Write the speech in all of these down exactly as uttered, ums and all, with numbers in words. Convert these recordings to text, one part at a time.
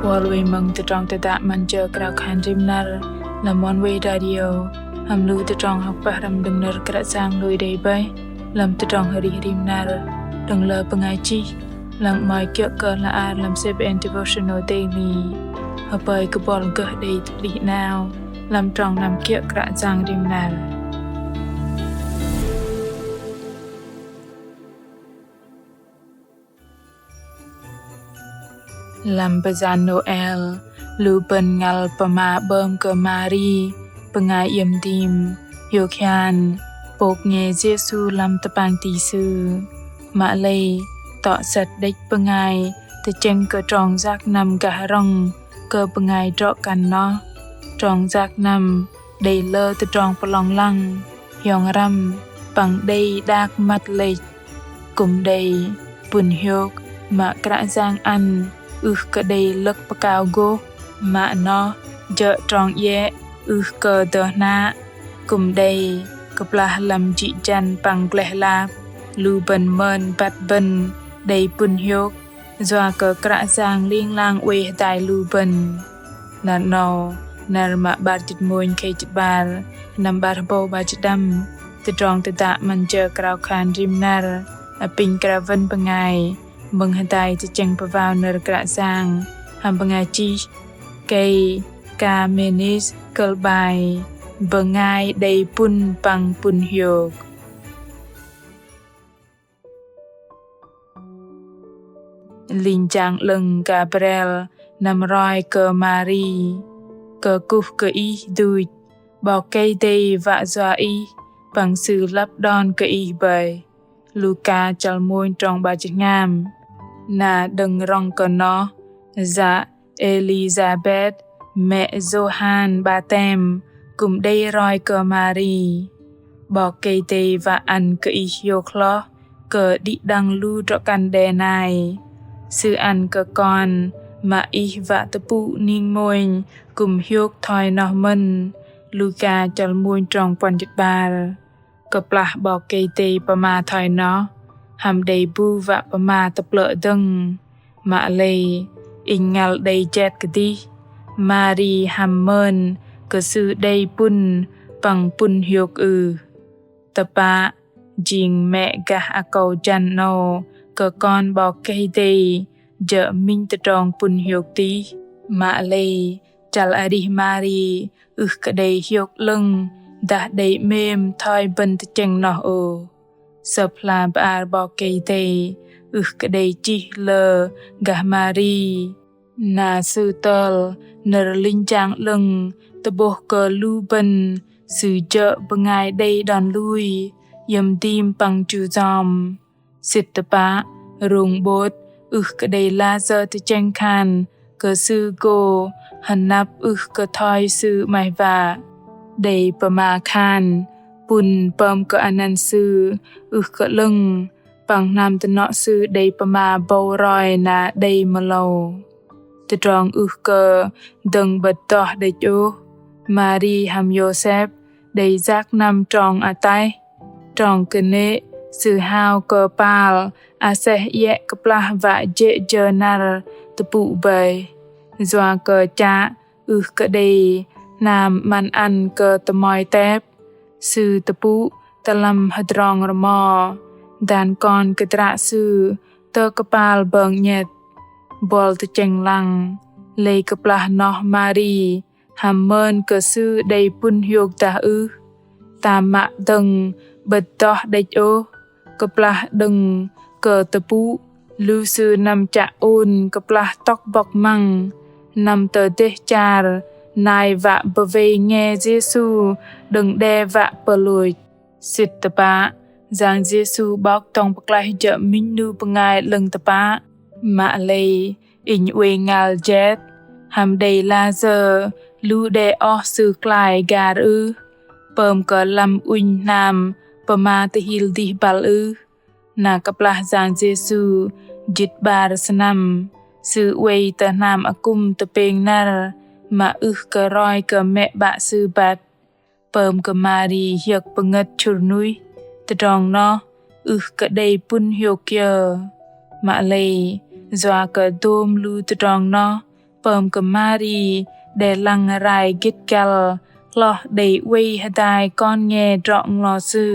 Bol wei mơ̆ng tơdrong tơdă 'Măn Jơ Krao Khan Rim Năr lăm Oneway Radio, hăm lu tơdrong hŏk pơhrăm đơ̆ng nơ̆r Kră Yang lui đei bơih lăm tơdrong arih rim năr đơ̆ng lơ bơngai chih, lăng 'mơ̆i kiơ̆ kơ hla ar lăm C B N Devotional Daily. Hơpơi kơ bol gơh đei tơplih 'nao lăm trong năm kiơ̆ Kră Yang rim năr. Lăm pơyan Nôel, lu bơ̆n ngăl pơma 'bơm kơ Mari, bơngai iĕm dim, hiôk hian, pôk nge Yêsu lăm tơpang ti Sư. Mă lei, tŏ sĕt đĕch bơngai tơchĕng kơ trong yak năm gah rŏng kơ bơngai drŏ kăn noh. Trong yak năm đei lơ tơdrong pơlong lăng, hiong răm, păng đei đak măt lĕch. Kư̆m đei pŭn hiôk mă Kră Yang ăn ưh kơ đei lơ̆k pơkao gôh, mă noh jơ̆ trong iĕ ưh kơ dơh hnă. Kư̆m đei kơplah lăm jĭ jăn păng gleh lap, lu bơ̆n mơn băt bơ̆n đei pŭn hiôk, yua kơ Kră Yang ling lang oei hơdai lu bơ̆n. Năr 'nâu, năr mă 'bar jĭt mônh khei jĭt 'bar, sơnăm 'bar hơbâu 'bar jĭt đăm, tơdrong tơdă 'Măn Jơ Krao Khan Rim Năr apinh krao wơ̆n bơngai mơ̆ng hơdai tơchĕng pơwao nơ̆r Kră Yang hăm bơngai chih Kay Camenisch, kơ̆l 'bai Bơngai đei pŭn păng pŭn hiôk. Linh jang 'lơ̆ng Gabriel năm roi kơ Mari: Kơkuh kơ ih duch, 'Bok Kei-Dei wă yua ih, păng Sư lăp đon kơ ih bơih. Luka chăl mônh trong 'bar jĭt tơhngam. Na đơ̆ng rŏng kơ noh, yă Êlisabet, mĕ Yôhan 'Batem, kư̆m đei roi kơ Mari: 'Bok Kei-Dei wă ăn kơ ih hiôk hloh kơ đĭ đăng lu drŏ kăn đe nai. Sư ăn kơ kon mă ih wă tơpŭ ning mônh kư̆m hiôk thoi noh mơ̆n. Luka chăl mônh trong puăn jĭt 'bar. Kơplah 'Bok Kei-Dei pơma thoi noh, hăm đei bu wă pơma tơplơ̆ dơ̆ng. Mă lei, inh ngăl đei jet kơdih, Mari hăm mơn kơ sư đei pŭn păng pŭn hiôk ưh? Tơpă, jing mĕ gah akâu jăn 'nâu kơ kon 'Bok Kei-Dei jơ̆ minh tơdrong pŭn hiôk tih. Mă lei, chăl arih Mari ưh kơ đei hiôk 'lơ̆ng dah đei 'mêm thoi bơ̆n tơchĕng noh ôh. Sơ̆p hla bơar 'Bok Kei-Dei ưh kơ đei chih lơ gah Mari. Na sư tơl nơ̆r linh jang 'lơ̆ng tơ'bôh kơ lu bơ̆n sư jơ̆ bơngai đei đon lui, iĕm dim păng chu yom. Sĭt tơpă, rung 'bôt ưh kơ đei layơ tơchĕng khan kơ sư gô hơnăp ưh kơ thoi sư 'maih wă. Đei pơma khan pŭn pơm kơ anăn sư ưh kơ 'lơ̆ng, păng hnam tơnŏ sư đei pơma bâu roi na đei mơlâu. Tơdrong ưh kơ dơ̆ng 'bơ̆t đoh đĕch ôh, Mari hăm Yôsep đei yak năm trong ataih. Trong kơnê̆ sư hao kơpal aseh iĕ kơplah wă jê̆ jơ năr tơpŭ bơih. Yua kơ chă ưh kơ đei hnam 'măn ăn kơ tơmoi tep, sư tơpŭ tơ lăm hơdrong rơmo, dan kon kơdră sư tơ kơpal bơng 'nhĕt. Bol tơchĕng lăng, lei kơplah noh Mari hăm mơn kơ sư đei pŭn hiôk dah ưh? Tam mă dơ̆ng 'bơ̆t đoh đĕch ôh, kơplah đơ̆ng kơ tơpŭ, lu sư năm chă ôn kơplah tŏk bŏk măng, năm tơ dêh char nai wă bơwei nge Yêsu đơ̆ng đe wă pơlôch. Sĭt tơpă, Yang Yêsu 'Bok dŏng pơklaih jơ̆ minh 'nu bơngai 'lơ̆ng tơpă. Mă lei, inh oei ngăl jet, hăm đei layơ lu đe oh Sư klai gar ưh? Pơm kơ lăm ŭnh hnam pơma tơhil dih băl ưh? Na kơplah Yang Yêsu jĭt 'bar sơnăm, Sư oei tơ hnam akŭm tơpêng năr, mă ưh kơ roi kơ mĕ 'bă Sư băt. Pơm kơ Mari hiơ̆k pơngơ̆t chŭr nuih, tơdrong noh ưh kơ đei pŭn hiôk kiơ. Mă lei, yua kơ dôm lu tơdrong noh pơm kơ Mari đei lăng rai gĭt găl hloh đei oei hơdai kon nge drŏ nglo sư.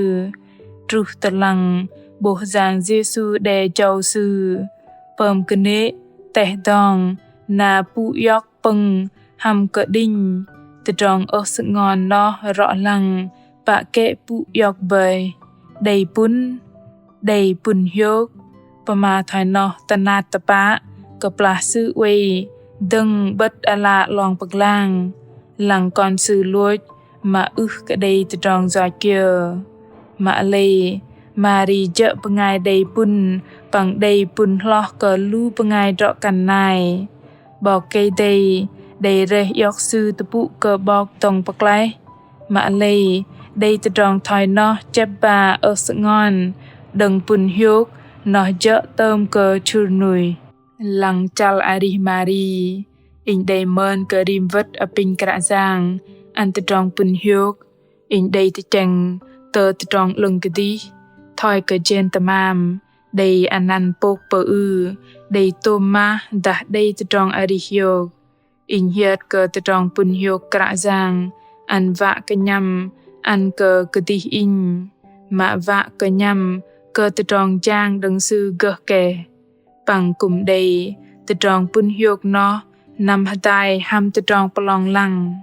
Truh tơ lăng 'bôh Yang Yêsu đe jâu sư, pơm kơnê̆ teh dong na pŭ iŏk pơ̆ng hăm kơđinh. Tơdrong ơh sơngon noh rŏ lăng pă kĕ pŭ iŏk bơih. Đei pŭn, đei pŭn hiôk. Pơma thoi noh tơnap tơpă kơplah sư oei dơ̆ng 'bơ̆t ala 'long pơglang, lăng kon sư lôch mă ưh kơ đei tơdrong yoch kiơ. Mă lei Mari jơ̆ bơngai đei pŭn păng đei pŭn hloh kơ lu bơngai drŏ kăn nai. 'Bok Kei-Dei đei rơih iŏk sư tơpŭ kơ 'Bok dŏng pơklaih. Mă lei đei tơdrong thoi noh chĕp ba ơh sơngon đơ̆ng pŭn hiôk noh jơ̆ tơm kơ chhŭr nuih. Lăng chăl arih Mari, inh đei mơn kơ rim wơ̆t apinh Kră Yang ăn tơdrong pŭn hiôk. Inh đei tơchĕng tơ tơdrong 'lơ̆ng kơdih thoi kơ jên tơmam đei anăn pôk pơư, đei tôm mah dah đei tơdrong arih hiôk. Inh hiơt kơ tơdrong pŭn hiôk Kră Yang ăn wă kơ nhăm ăn kơ kơdih inh, mă wă kơ nhăm kơ tơdrong jang đơ̆ng Sư gơh keh. Păng kư̆m đei tơdrong pŭn hiôk noh năm hơdai hăm tơdrong pơlong lăng.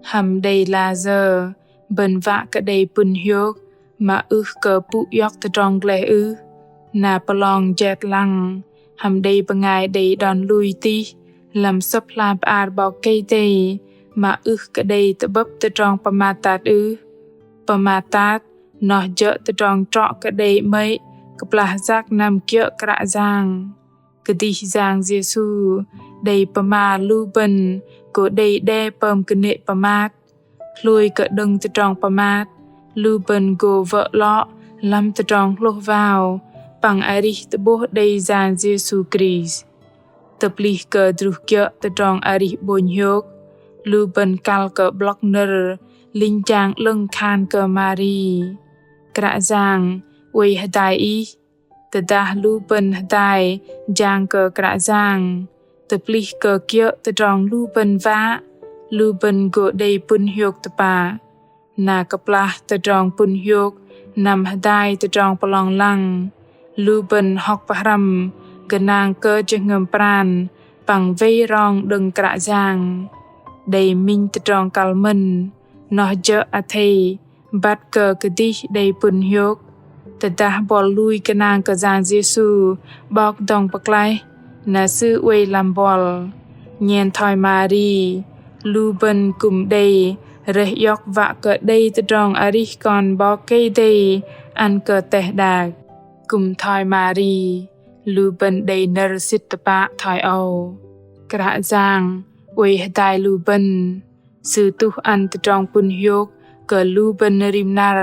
Hăm đei la sơ̆ bơ̆n wă kơ đei pŭn hiôk mă ưh kơ pŭ iŏk tơdrong gleh ưh? Na pơlong jet lăng hăm đei bơngai đei đon lui tih lăm Sơ̆p hla bơar 'Bok Kei-Dei mă ưh kơ đei tơ'bơ̆p tơdrong pơmat tat ưh? Pơmat tat noh jơ̆ tơdrong trŏ kơ đei 'mơ̆i kơplah yak năm kiơ̆ Kră Yang. Kơdih Yang Yêsu đei pơma lu bơ̆n gô đei đe pơm kơnê̆ pơmat. Hlôi kơ đơ̆ng tơdrong pơmat, lu bơ̆n gô wơ̆ 'lŏ lăm tơdrong hlôh wao păng arih tơ'bôh đei Yang Yêsu Krist. Tơplih kơ druh kiơ̆ tơdrong arih 'bônh hiôk, lu bơ̆n kăl kơ 'blŏk nơ̆r linh jang 'lơ̆ng khan kơ Mari: Kră Yang oei hơdai ih. Tơdah lu bơ̆n hơdai jang kơ Kră Yang, tơplih kơ kiơ̆ tơdrong lu bơ̆n wă, lu bơ̆n gô đei pŭn hiôk tơpă. Na kơplah tơdrong pŭn hiôk năm hơdai tơdrong pơlong lăng, lu bơ̆n hŏk pơhrăm gơnang kơ jơhngơ̆m pran păng wei rong đơ̆ng Kră Yang. Đei minh tơdrong kăl mơ̆n, noh jơ̆ athei băt kơ kơdih đei pŭn hiôk. Tơdah buăl lui gơnang kơ Yang Yêsu 'Bok dŏng pơklaih, na Sư oei lăm buăl. Nhen thoi Mari, lu bơ̆n kư̆m đei rơih iŏk wă kơ đei tơdrong arih Kon 'Bok Kei-Dei ăn kơ teh đak. Kư̆m thoi Mari, lu bơ̆n đei nơ̆r sĭt tơpă thoi âu: Kră Yang oei hơdai lu bơ̆n. Sư tuh ăn tơdrong pŭn hiôk kơ lu bơ̆n rim năr.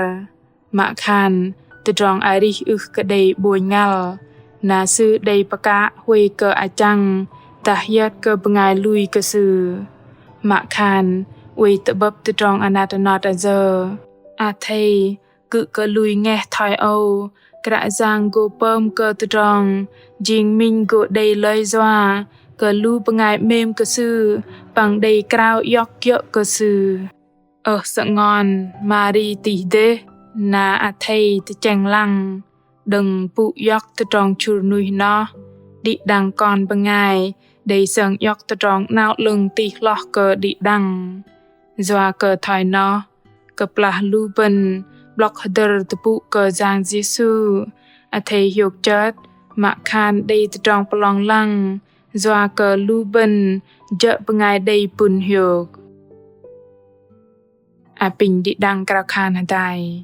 Mă khan tơdrong arih ưh kơ đei 'bônh ngăl, na Sư đei pơkă huay kơ achăng dah hiơt kơ bơngai lui kơ Sư. Mă khan oei tơ'bơ̆p tơdrong anat anot ayơ. Athei kư̆ kơ lui ngeh thoi âu, Kră Yang gô pơm kơ tơdrong jing minh gô đei lơi yua kơ lu bơngai 'mêm kơ Sư păng đei krao iŏk kiơ̆ kơ Sư. Ơh sơngon Mari tih dêh, na athei tơchĕng lăng đơ̆ng pŭ iŏk tơdrong chhŭr nuih noh, đĭ đăng kon bơngai đei sơng iŏk tơdrong 'nao 'lơ̆ng tih hloh kơ đĭ đăng. Yua kơ thoi noh, kơplah lu bơ̆n 'blŏk hơdơ̆r tơpŭ kơ Yang Yêsu, athei hiôk chơt mă khan đei tơdrong pơlong lăng yua kơ lu bơ̆n jơ̆ bơngai đei pŭn hiôk. Apinh đĭ đăng krao khan hơdai.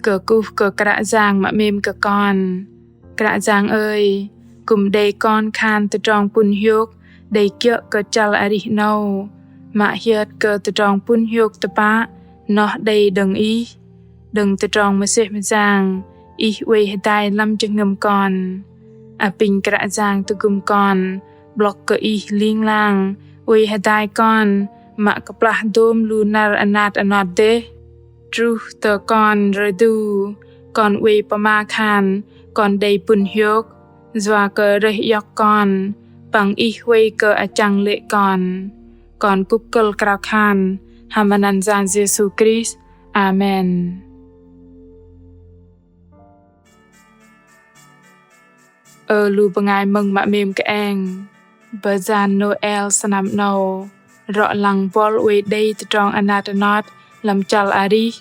Kơkuh kơ Kră Yang mă 'mêm kơ kon. Kră Yang ơi, kư̆m đei kon khan tơdrong pŭn hiôk đei kiơ̆ kơ chăl arih 'nâu, mă hiơt kơ tơdrong pŭn hiôk tơpă noh đei đơ̆ng Ih. Đơ̆ng tơdrong mơsêh mơyang Ih oei hơdai lăm jơhngơ̆m kon. Apinh Kră Yang tơgŭm kon 'blŏk kơ Ih ling lang oei hơdai kon mă kơplah dôm lu năr anat anot dêh. Truh tơ kon rơdu, kon oei pơma khan kon đei pŭn hiôk. Yua kơ rơih iŏk kon, păng Ih huay kơ achăng lê̆ kon. Kon kŭp kơ̆l krao khan hăm anăn Yang Yêsu Krist. Amen. Ơ lu bơngai mơ̆ng mă 'mêm kơeng, bơyan Nôel sơnăm 'nâu, rŏ lăng buăl oei đei tơdrong anat anot lăm chăl arih,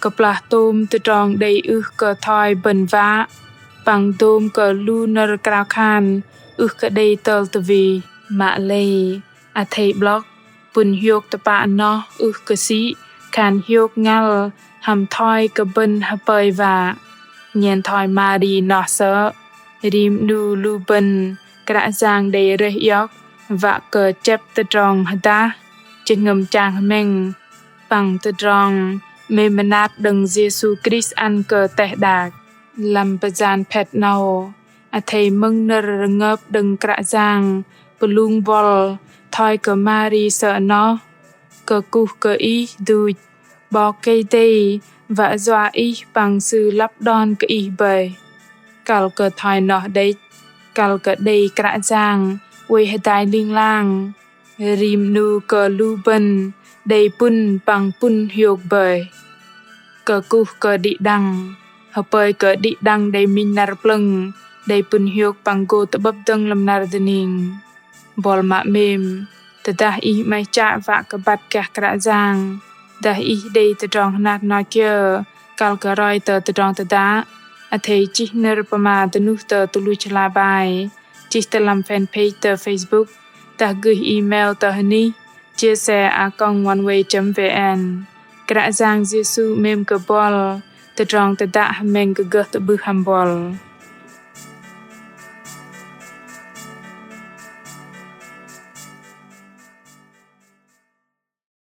kơplah tôm tơdrong đei ưh kơ thoi bơ̆n wă, păng dôm kơ lu nơ̆r krao khan ưh kơ đei tơl tơwih. Mă lei, athei 'blŏk, pŭn hiôk tơpă noh ưh kơ sĭ khan hiôk ngăl hăm thoi kơ bơ̆n hơpơi wă. Nhen thoi Mari noh sơ̆, rim 'nu lu bơ̆n Kră Yang đei rơih iŏk wă kơ chĕp tơdrong hơdah, jơhngơ̆m chang hmĕng, păng tơdrong 'mêm mơnat đơ̆ng Yêsu Krist ăn kơ teh đak. Lăm bơyan phet 'nâu, athei mơ̆ng nơ̆r rơngơp đơ̆ng Kră Yang pơlung buăl thoi kơ Mari sơ̆ noh. Kơkuh kơ Ih duch, 'Bok Kei-Dei wă yua Ih păng Sư lăp đon kơ ih bơih. Kăl kơ thoi noh đĕch, kăl kơ đei Kră Yang oei hơdai ling lang, rim 'nu kơ lu bơ̆n đei pŭn păng pŭn hiôk bơih. Kơkuh kơ đĭ đăng, hơpơi kơ đĭ đăng đei minh năr plơ̆ng, đei pŭn hiôk păng gô tơ'bơ̆p dơ̆ng lăm năr dơning. Buăl mă 'mêm, tơdah ih 'maih chă wă kơ băt gah Kră Yang, dah ih đei tơdrong hơnat hơnot kiơ kăl kơ roi tơ tơdrong tơdă, athei chih nơ̆r pơma dơnuh tơ tơluch hla bơar, chih tơ lăm fanpage tơ Facebook, dah gơih email tơ hơnih chia sẻ a còng oneway chấm vn. Kră Yang Yêsu 'mêm kơ buăl, tơdrong tơdă hơmĕng kơ gơh tơ'bưh hăm buăl.